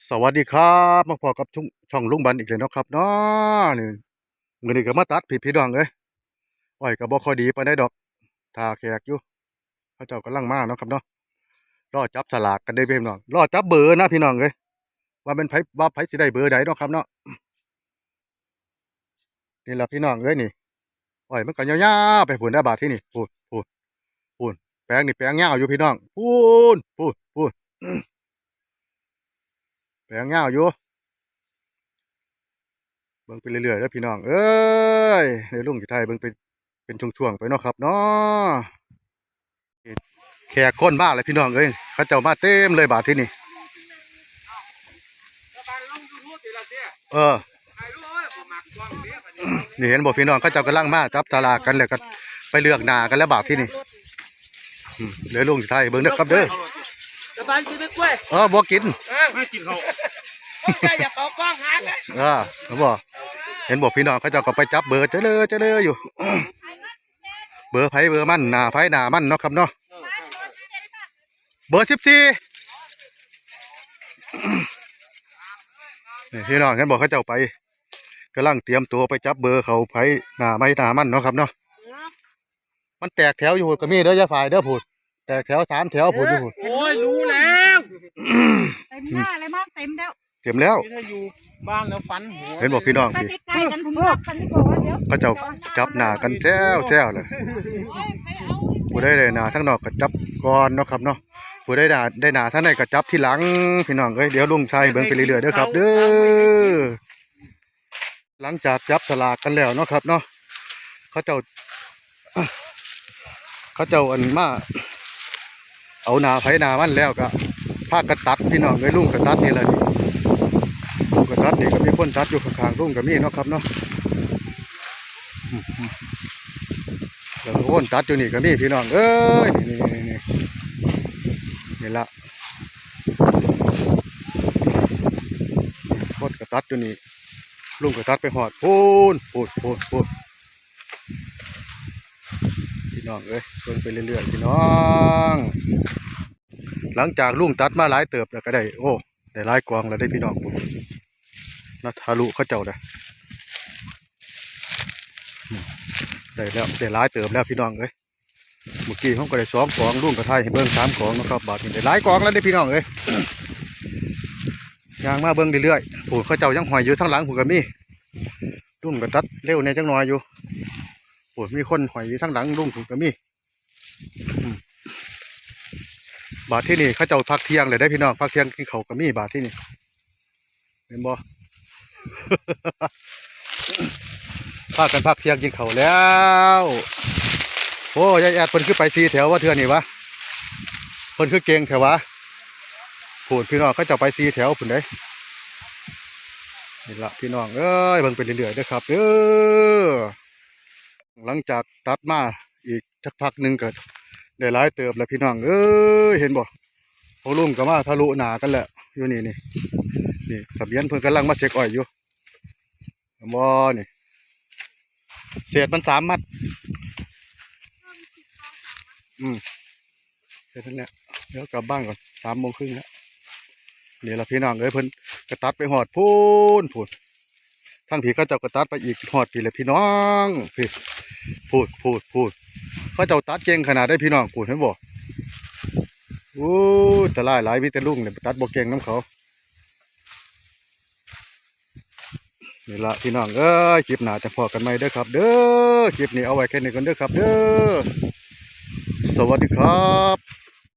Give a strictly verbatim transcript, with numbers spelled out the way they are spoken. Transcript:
สวัสดีครับ มาพบกับช่อง ช่องลุงบันอีกแล้วเนาะครับเนาะ นี่ มื้อนี้ก็มาตัดพี่ พี่น้องเอ้ย อ้อยก็บ่ค่อยดีปานใดดอก ท่าแขกอยู่ เขาเจ้ากำลังมาเนาะครับเนาะ รอจับสลากกันเด้อพี่น้อง รอจับเบอร์นะพี่น้องเอ้ย ว่าเป็นไผ ว่าไผสิได้เบอร์ใดเนาะครับเนาะ นี่ล่ะพี่น้องเอ้ยนี่ อ้อยมันก็ยาวๆไปพู้นเด้อบาดทีนี้ พู้น พู้น พู้น แปลงนี่แปลงยาวอยู่พี่น้อง พู้น พู้น พู้น แปลงยาวอยู่ เบิ่งไปเรื่อยๆเด้อพี่น้องเอ้ย เดี๋ยวลุงสิถ่ายเบิ่งเป็น เป็นช่วงๆไปเนาะครับเนาะ แขกคนมาแล้วพี่น้องเอ้ย เขาเจ้ามาเต็มเลยบาดทีนี้ เออ นี่เห็นบ่พี่น้อง เขาเจ้ากำลังมาจับสลากกันแล้วก็ไปเลือกหน้ากันแล้วบาดทีนี้ อืม เดี๋ยวลุงสิถ่ายให้เบิ่งเด้อครับเด้อ สบายกินกล้วย เออ บ่กิน เออ มากินข้าว อย่าเอากล้องหากัน เออ เห็นบ่ เห็นบ่พี่น้อง เขาเจ้าก็ไปจับเบอร์เจ้าเลยเจ้าเลยอยู่ เบอร์ไผเบอร์มัน หน้าไผหน้ามันเนาะครับเนาะ เบอร์สิบสี่ นี่พี่น้อง เห็นบ่ เขาเจ้าไป กำลังเตรียมตัวไปจับเบอร์เขา ไผหน้าไผหน้ามันเนาะครับเนาะ มันแตกแถวอยู่พู้นก็มีเด้อ อย่าฝ่ายเด้อพู้น แตกแถวสามแถวพู้นอยู่พู้น โอ้ย รู้แล้ว เต็มหน้าเลยมั้ง เต็มแล้ว เต็มแล้ว นี่ถ้าอยู่บ้านแล้วฟันหัว เห็นบ่พี่น้อง ไป พี่ ใกล้ๆกัน ผมบอกกันดีกว่าว่าเดี๋ยว เขาเจ้าจับหน้ากันแซวๆเลย ผู้ใดได้หน้าทางนอกก็จับก่อนเนาะครับเนาะ ผู้ใดได้ ได้หน้าทางในก็จับทีหลัง พี่น้องเอ้ย เดี๋ยวลุงถ่ายให้เบิ่งไปเรื่อยๆเด้อครับเด้อ หลังจากจับสลากกันแล้วเนาะครับเนาะ เขาเจ้า เขาเจ้าอันมา เอาหน้าไผหน้ามันแล้วก็พากันตัดพี่น้องเอ้ย ลุงก็ตัดนี่แหละนี่ ลุงก็ตัดนี่ก็มีคนตัดอยู่ข้างๆลุงก็มีเนาะครับเนาะ แล้วก็คนตัดอยู่นี่ก็มีพี่น้องเอ้ย นี่ นี่ นี่ นี่ นี่ละ คนก็ตัดอยู่นี่ ลุงก็ตัดไปฮอดพู้น พู้น พู้น พู้น พี่น้องเอ้ย เบิ่งไปเรื่อยๆพี่น้อง หลังจากลุงตัดมาหลายเติบแล้วก็ได้ โอ้ ได้หลายกองแล้วเด้พี่น้อง พู้น นะ ทะลุเขาเจ้าเด้อ ได้แล้ว ได้หลายเติบแล้วพี่น้องเอ้ย เมื่อกี้ผมก็ได้สองกอง ลุงก็ถ่ายให้เบิ่งสามกองเนาะครับ บาดนี้ได้หลายกองแล้วเด้พี่น้องเอ้ย ย่างมาเบิ่งเรื่อยๆ พู้นเขาเจ้ายังห้อยอยู่ทางหลังพู้นก็มี ลุงก็ตัดเร็วแหน่จักหน่อยอยู่ พู้นมีคนห้อยอยู่ทางหลังลุงพู้นก็มี อืม บาดที่นี่เขาเจ้าพักเที่ยงเลยได้อพี่น้อง พักเที่ยงกินข้าวก็มีบาดที่นี่ เห็นบ่ พากันพักเที่ยงกินข้าวแล้ว โอ้ ยายแอดเพิ่นคือไปสี่แถววะเทื่อนี่วะ เพิ่นคือเก่งแท้วะ พู้นพี่น้องเขาเจ้าไปสี่แถวพู้นเด้ นี่ละพี่น้องเอ้ย เบิ่งไปเรื่อยๆเด้อครับเด้อ หลังจากตัดมาอีกสักพักหนึ่งก็ได้หลายเติบแล้วพี่น้องเอ้ย เห็นบ่ พวกลุงก็มาทะลุหน้ากันแล้ว อยู่นี่ นี่ นี่ ทะเบียนเพิ่นกำลังมาเช็คอ้อยอยู่ เห็นบ่ นี่ เศษมันสามมัด อืม แค่นั้นแหละ เดี๋ยวกลับบ้านก่อน สามโมงครึ่งแล้ว นี่ละพี่น้องเอ้ย เพิ่นก็ตัดไปฮอดพู้น พู้น ทางพี้เขาเจ้าก็ตัดไปอีกฮอดพี้แหละพี่น้อง พี้ พู้น พู้น พู้น เขาเจ้าตัดเก่งขนาดใดพี่น้อง พู้น เห็นบ่ โอ้ย อันตรายหลาย มีแต่ลุงเนี่ยตัดบ่เก่งนำเขา นี่ละพี่น้องเอ้ย คลิปหน้าจะพ้อกันใหม่เด้อครับเด้อ คลิปนี้เอาไว้แค่นี้ก่อนเด้อครับเด้อ สวัสดีครับ